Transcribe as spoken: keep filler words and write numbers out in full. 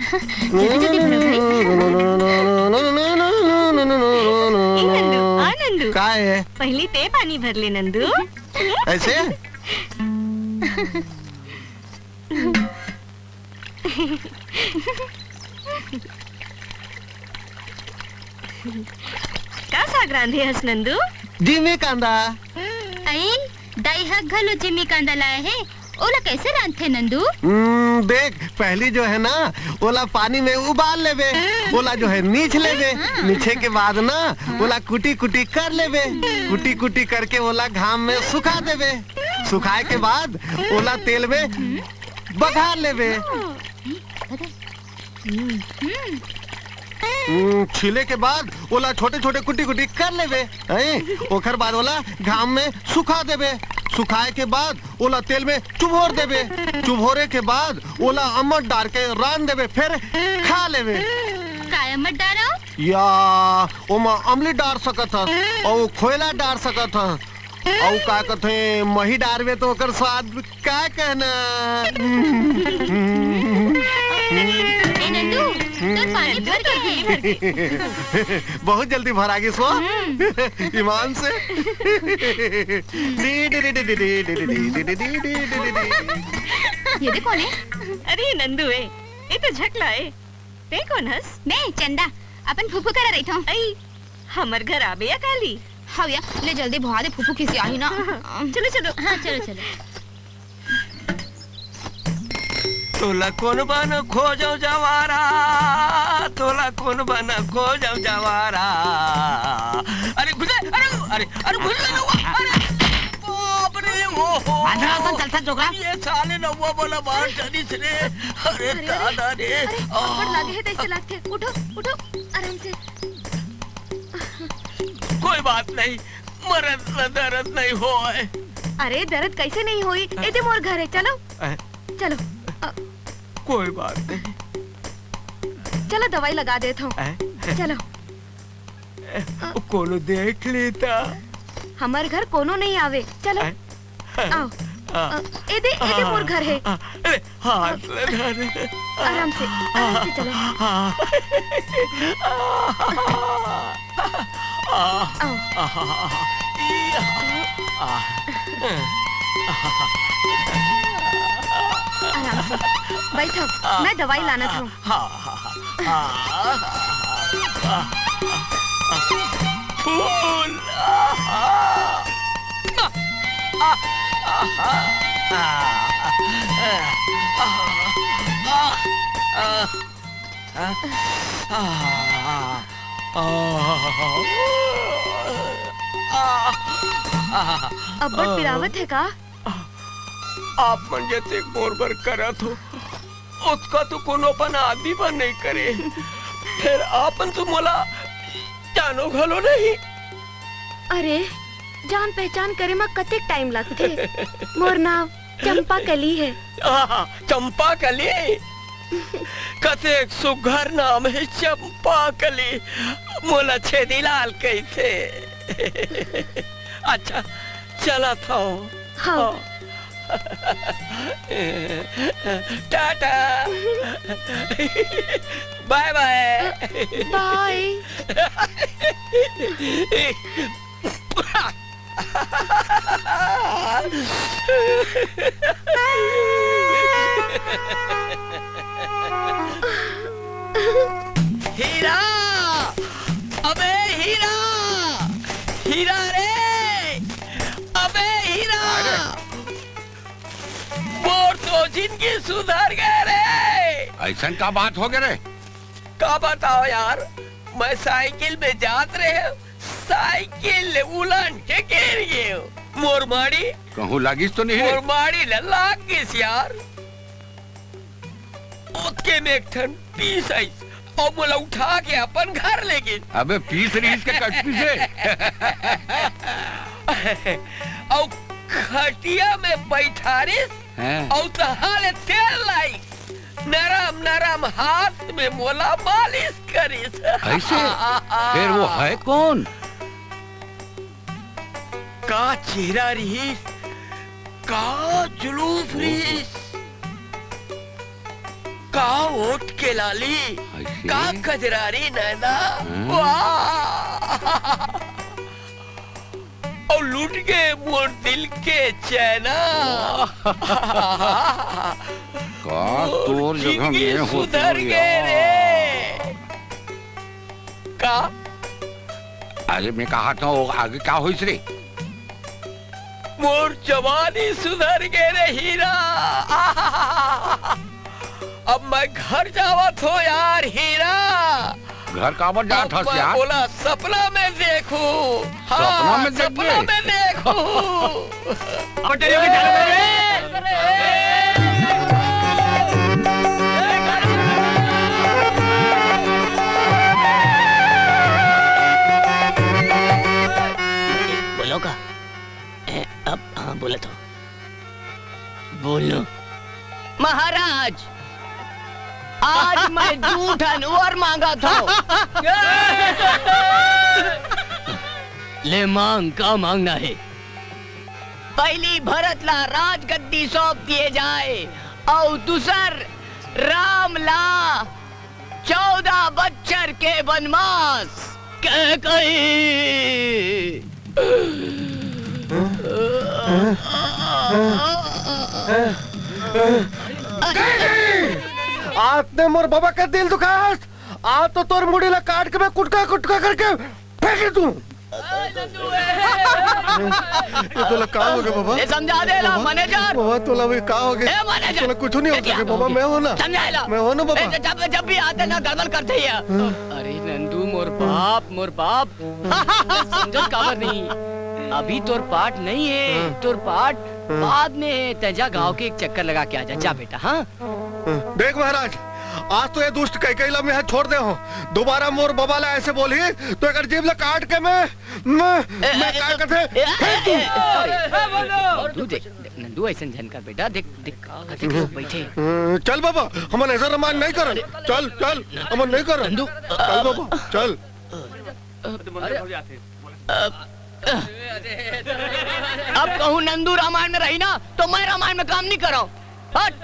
जल्दी, जल्दी भरो भाई। ए नंदू, आ नंदू। का है? पहली ते पानी भर ले नंदू। ऐसे? का साग रांधे हस नंदू? जिमी कांदा। अई, दाई ह घलो जिमी कांदा लाए हे, ओला कैसे रांधथे नंदू? हम्म, देख, पहली जो है ना, ओला पानी में उबाल लेबे, ओला जो है नीच लेबे, नीचे के बाद ना ओला कुटी कुटी कर लेबे, कुटी कुटी करके ओला घाम में सुखा देबे, सुखाए के बाद ओला तेल में बघार लेबे। हम्म, छीले के बाद ओला छोटे-छोटे कुटी-कुटी कर लेबे, हैं? ओकर बाद ओला घाम में सुखा देबे, सुखाए के बाद ओला तेल में चुभोर देबे, चुभोरे के बाद ओला अम्मट डार के रांध देबे, फिर खा लेबे। काय अम्मट डारो? या, ओमा अमली डार सकत हस, अउ खोयला डार सकत हस। अउ का कथे, मही डारबे तो ओकर स्वाद का कहना। ए नंदू, तोर पानी भर गे हे। बहुत जल्दी भरा गिस वो। हम्म। ईमान से। ये दे कोन हे? अरे नंदू ए, ये तो झकला ए। ते कोन हस? मैं चंदा, अपन फूफू करा रहिथौं। अई, हमर घर आबे या काली? हव या, ले जल्दी भगा दे, फूफू खिसियाही ना। चलो, चलो। हाँ, चलो, चलो। तोला कोन बन खोजौ जवारा, तोला कोन बन खोजौ जवारा। अरे घुस, अरे, अरे, अरे घुस ले नौवा, अरे बाप रे, ओ हो। आंधरा असन चलथस डोकरा। ये साले नौवा वाला मार डालिस रे। अरे अरे, दादा रे। अरे, आ। अब्बड़ लागे हे, तइसे लागथे। उठो, उठो, आराम से। कोई बात नहीं, मरद ला दरद नहीं होय। अरे, दरद कइसे नहीं होई? ए दे मोर घर हे, चलो। अ। चलो। अ। कोई बात नहीं। चलो, दवाई लगा देत हौं। अ। चलो। कोनो देख लेता। हमर घर कोनो नहीं आवे। चलो, अ? आओ। आ। अ, ए दे, ए दे मोर घर हे। आ, अरे, हाथ ले धर। आराम से, आराम से चलो। आ। आओ। आ। आराम से बैठो, मैं दवाई लानत हौं। हाँ, हाँ, हाँ। आ, आ, आ, आ, फूल। आ, आ, आ, आ, आ, आ, आ, आ, आ, आ, आ, आ, आ, अब्बड़ आ, पिरावत हे का? आप मन जतेक मोर बर करत हो, ओतका तो कोनो अपन आदमी बर नइ करे। फेर आप मन तो मोला जानो घलो नहीं। अरे, जान पहचान करे म कतेक टाइम लगथे। मोर नाम चंपा कली हे। आहा, चंपा कली? कतेक सुघर नाम हे चंपा कली। मोला छेदीलाल कहिथे। अच्छा, चलत हौं। हाँ। हाँ। टाटा। बाय बाय। बाय। हीरा! अबे हीरा! हीरा रे! अबे हीरा! अरे! मोर तो जिंदगी सुधर गे रे। अइसन का बात हो गे रे? का बताओं यार, मैं साइकिल में जात रहेंव, साइकिल ले उलट के गिर गेंव। मोर माड़ी कहूँ लागिस तो नहीं रे? मोर माड़ी ला लाग गिस यार। ओतके में एक ठन पीस आइस अउ मोला उठा के अपन घर ले गिस। अबे पीस रहिस के कटपीस हे? अउ खटिया में बइठारिस हैं? अउ तहाँ ले तेल लाइस, नरम नरम हाथ में मोला मालिस करिस। अइसे? फेर वो हे कोन? का चेहरा रिहिस, का जुलूस रिहिस, का ओठ के लाली, ऐसे? का कजरारी नैना, हाँ? वाह! अउ लूट गे मोर दिल के चैना। वाह! का मोर तोर जगह जिंदगी में होती सुधर हो गे यार। रे। का? अरे मैं कहा था, वो आगे का होइस रे? मोर जवानी सुधर गे रे हीरा। अब मैं घर जावत हो यार हीरा। घर काबर जात अब हस मैं यार? ओला सपना में देखूं। हाँ, सपना में सपना देखबे? में देखूं। पटेल के जाने दे। बोलो का? ए, अब हाँ, बोला तो। बोलो। महाराज, आज मैं दू ठन वर मांगत हंव। ले मांग, का मांगना हे? पहली भरत ला राजगद्दी सौंप दिए जाए अउ दूसर राम ला चौदह बच्छर के बनवास। के कही। आज ते मोर बाबा के दिल दुखास, आज तो तोर मुड़ी ला काट के मैं कुटका कुटका करके फेंक दूं। ये तोला का हो गे बाबा? ए, समझा दे ला, बाबा, मैनेजर। बाबा, तोला भी का हो गे? ए, मैनेजर। तोला कुछ नहीं हो ए, सके बाबा, मैं हो ना। समझा ला। मैं हो ना बाबा। ए, जब, जब भी आते ना गड़बड़ करते ही है। हाँ। अरे नंदू, मोर बाप, मोर बाप। समझत काबर नहीं? अभी तोर पाठ नहीं है, हाँ। तोर पाठ हाँ। बाद में है। तै जा गांव के एक चक्कर लगा के आ जा, जा बेटा, हाँ? देख महाराज, आज तो ये दुष्ट कैकई ला मैं छोड़ दे हूँ। दोबारा मोर बबा ला ऐसे बोलही तो एकर जीभ ला काट के मैं, मैं, ए, मैं ए, का ए, कहते ए, फेंक दूं। ए, ए, ए, नंदू देख, देख, नंदू ऐसन झन कर बेटा, देख, देख, का कहते लोग बैठे। अ, चल बाबा, हमन ऐसा रामायण नहीं करन। चल, चल, हमन नहीं करन। नंदू, चल बाबा, चल। अरे, अब, अब कहूँ नंदू रामायण में रही ना, तो मैं रामायण में काम नहीं करो। हट।